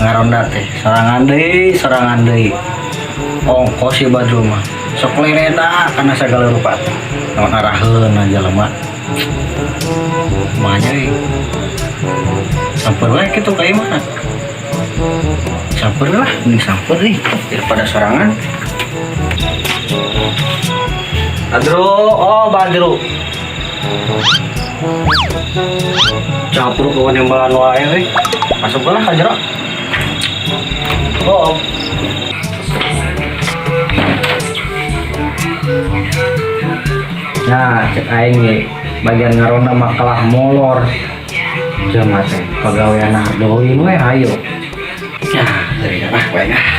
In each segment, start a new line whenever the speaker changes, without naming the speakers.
Ngaronda teh sorangan deui, sorangan deui. Ongkos si Badru mah. Sok lereda kana sagala rupa teh. Naon araheun jelema. Kumaha euy. Samper we kitu ka imah. Samper lah, mending samper nih daripada sorangan. Badru, oh Badru. Capruk kawan nembalan wae euy. Masuk lah ka jero. Oh. Nah, cek aing ge bagian ngaronda mah kalah molor. Jelema teh pagawean doin we hayo. Ya, dari lah we ah.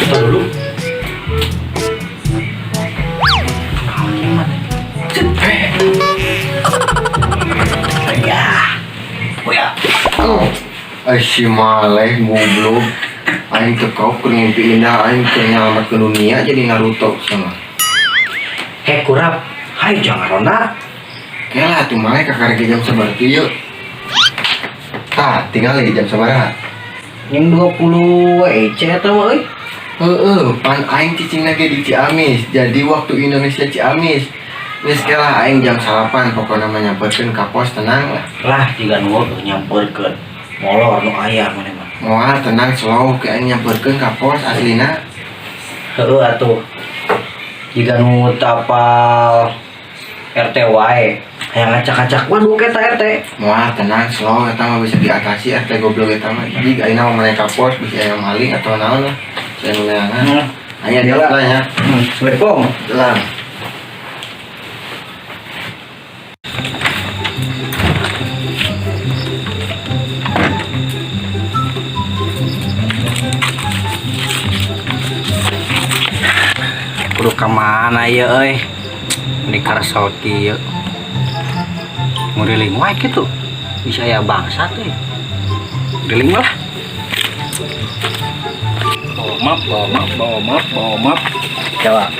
Kita dulu. Nah, teh? Cet, eh. Ya. Oh ya.
Ay si Maleh goblok. Aing teu kau keur ngimpi indah, aing keur nyelamatkeun dunia jadi Naruto sama.
Hei kurap, hai jangan ronda.
Kela tuh Maleh kakarek jam sabaraha tuh yuk. Tah, tinggal di jam sabaraha.
Yang 20 WC eta mah euy.
Heeh, pan aing cicing lagi di Ciamis. Jadi waktu Indonesia Ciamis. Geus kela aing jam 9 pokokna mah nyamperkeun ka pos tenang lah.
Lah jiga nu nyamperkeun. Molor nu aya maneh mah.
Moal tenang slow ke aing nyamperkeun ka pos aslina.
Heeh atuh. Jiga nu tapal RT wae. Hayang ngacak-ngacak waduh eta RT.
Moal tenang slow eta mah bisa diatasi RT goblok eta mah. Jig ayeuna mah maneh ka pos bisa aya maling atau naon lah. Saya nu neangan. Aya dia lah nya.
Assalamualaikum.
Lah.
Kudu ka mana ieu euy? Ini karesel kieu. Nguriling wae kitu. Bisa aya bangsa teh. Nguriling lah.
Bawa map, bawa map, bawa map, bawa map. Kela.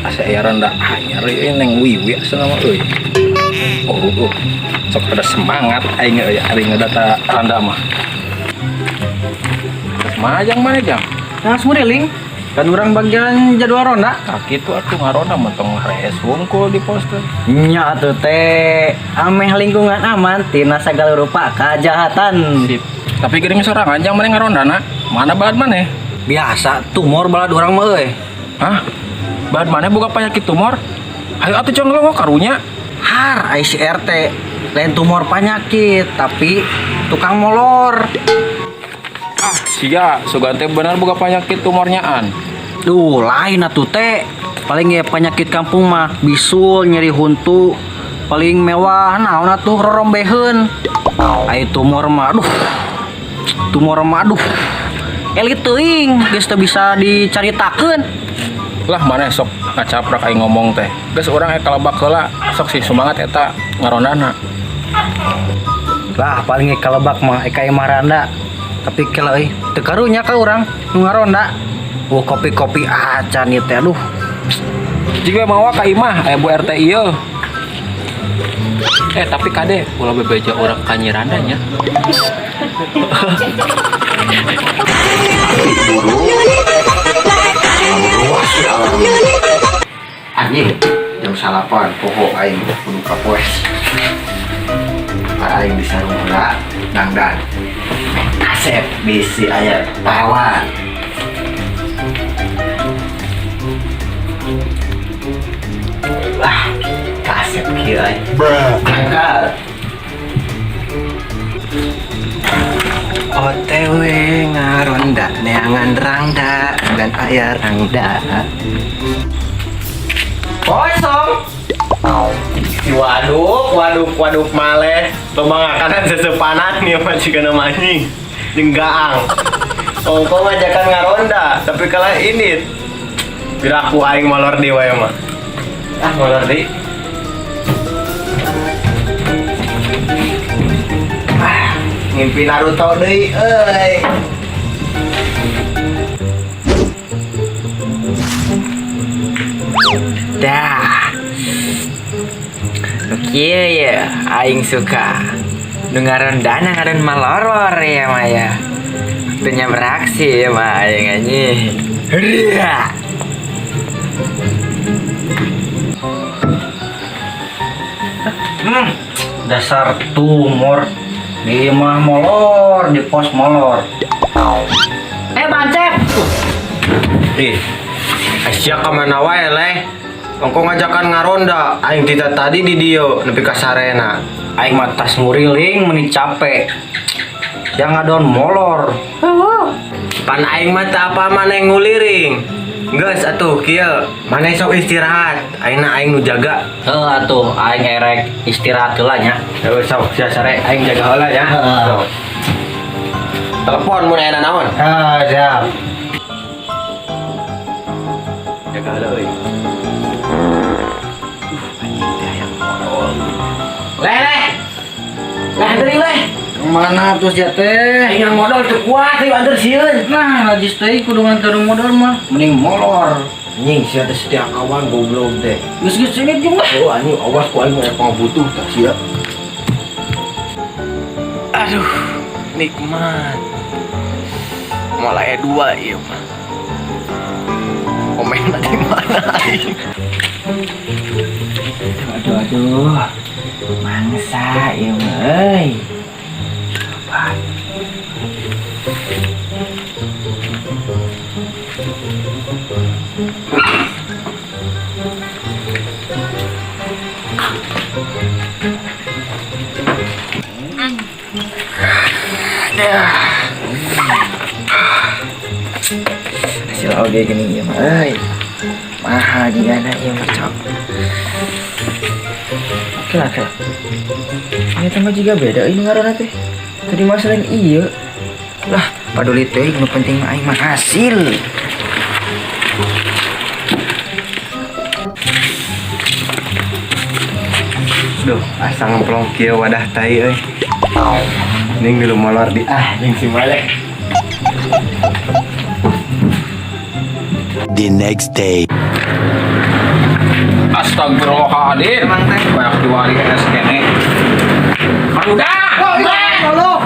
Asa aya randa anyar euy neng wiwi asa mah euy. Oh, oh. Sok ada semangat aing euy ari ngedata randa mah. Majang mana jang?
Nah, nguriling. Kan urang bagian jadwal ronda.
Nah, kitu atuh ngaronda mah tong res wungkul di poster.
Nya atuh teh ameh lingkungan aman tina sagala rupa kejahatan.
Sip. Tapi geuning sorangan jang maneh ngarondana? Mana balad maneh?
Biasa tumor balad urang mah euy.
Hah? Balad maneh boga penyakit tumor? Ayo atuh cong lo karunya.
Har ai si RT lain tumor penyakit tapi tukang molor.
Ah, sia, sugan teh bener boga penyakit tumornyaan.
Duh, lain atuh teh. Paling ya penyakit kampung mah bisul, nyeri huntu, paling mewah naon atuh rorombeheun. Ai tumor mah aduh. Tumor mah aduh. Elit teuing geus teu bisa dicaritakeun.
Lah mana sok ngacaprak aing ngomong teh. Geus urang kalebak heula, sok sih semangat eta ngarondana.
Lah paling ge kalebak mah eka imah randa. Tapi kela euy, teu karunya ka urang nu ngaronda. Wah kopi-kopi acan ieu teh aduh.
Jika mawa ka imah aya Bu RT ieu. Tapi kade ulah bebeja urang ka Nyi Randa nya.
Luas ya. Anjing jam 9 pokok aing kudu ka pos. Aing bisa heula dangdan. Asep bisi aya pawan. Wah, kasep kieu aing. Berangkat. OTW ngaronda neangan rangda dan aya rangda.
Kosong. Waduh, waduh, waduh maleh. Loba ngakanan sesepanan nih mah jiga nama anjing. Jeung gaang. Ongko ngajakan ngaronda, tapi kalah ini. Piraku aing molor di wae mah. Ah, molor di. Ah, ngimpi Naruto deui euy.
Dah. Oke ya, aing suka. Nu ngarondana ngaran maloror ya mah ya. Waktunya beraksi ya mah aing anjing. Hurra.
Dasar tumor di imah molor, di pos molor. Eh, bancet.
Ih, sia kemana wae leh? Ongko ngajakan ngaronda, aing tidak tadi di dieu nepi ka sarena.
Aing mah tas nguriling meni capek. Yang ngadon molor.
Pan aing mah teu apa maneh nguliring. Geus atuh kieu, maneh sok istirahat, aingna aing nu jaga.
Heuh atuh aing erek istirahat heula nya.
Heuh sok sia sare aing jaga heula ya.
Heeh.
Sok. Telepon mun aya naon.
Ah, siap.
Jaga heula euy. Anjing teh hayang modol. Leh leh. Leh deui leh.
Mana tuh sia teh?
Aing modol teu kuat euy anteur sieun.
Nah, najis teh kudu nganter modal mah. Mending molor.
Anjing sia teh setia kawan goblok teh.
Geus geus ini jeung lah.
Oh anjing awas ku aing mah pangabutuh tah sia. Aduh, nikmat. Mulai dua ieu mah. Komen di mana aing?
Aduh aduh. Mangsa ieu mah euy. Obat. Hasil oge gini ieu mah euy. Mahal jigana ieu mah cok. Oke lah, oke lah. Ini tambah juga beda ini ngaranna teh. Tadi masalah iya. Lah, paduli teh nu penting mah aing mah hasil.
Duh, asa ngemplong kieu wadah tai euy. Ning milu molor di ah jeung si Malek.
The next day.
Astagfirullahaladzim. Banyak diwali es kene. Udah.
Halo.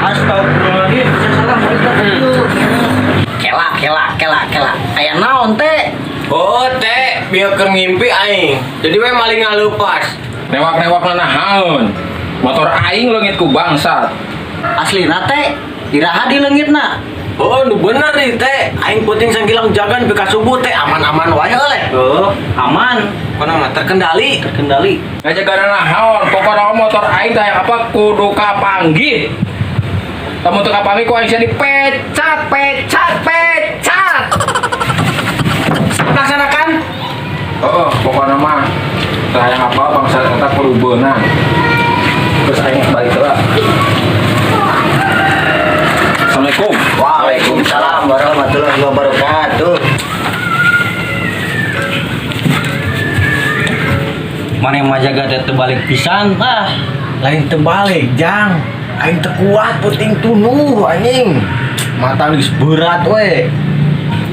Astagfirullahaladzim, saya salah mereka itu. Kela, kela, kela, kela. Aya naon teh?
Oh teh, bieu keur ngimpi aing. Jadi we maling ngaleupas.
Newak-newak nanahaun. Motor aing leungit ku bangsat.
Aslina teh iraha dileungitna.
Oh, nu bener nih teh. Aing penting sangkilang jagan nepi ka subuh teh aman-aman wae leh.
Oh, aman,
Pokona mah terkendali.
terkendali.
Ngajaga nanahaun. Pokona motor aing teh apa kudu kapanggih. Lamun teu kapanggih ku aing sia dipecat, pecat, pecat.
Laksanakan.
Oh, pokoknya mah hayang apa bangsa eta kudu beunang. Terus aing balik heula. Assalamualaikum.
Waalaikumsalam warahmatullahi wabarakatuh.
Mana yang majaga teh teu balik pisan ah.
Lain terbalik, Jang. Aing teu kuat penting tunuh anjing. Mata geus berat we.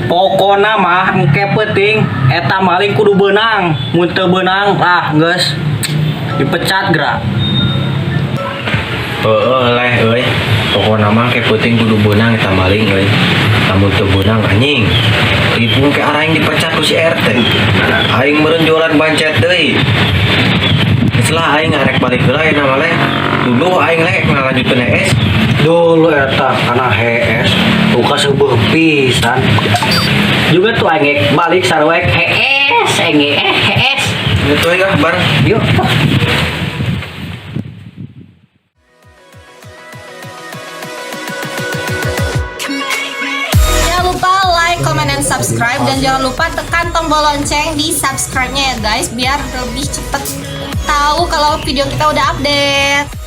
Pokona mah engke peuting eta maling kudu beunang. Mun teu beunang ah geus dipecat gerak.
Heeh leh euy. Pokona mah ke peuting kudu beunang eta maling euy. Lamun teu beunang anjing. Ripung ke arah aing dipecat ku si RT. Aing meureun jualan bancet deui. Geus lah aing arek balik heula ayeuna mah leh. Duduh aing leh ngalanjutkeun hees.
Dulu eta kana hees buka seubeuh pisan. Juga tuh aing balik sarua hees aing hees.
Gitu ya bareng.
Yuk.
Jangan lupa like, comment, dan subscribe. Dan jangan lupa tekan tombol lonceng di subscribe-nya ya guys, biar lebih cepet tahu kalau video kita udah update.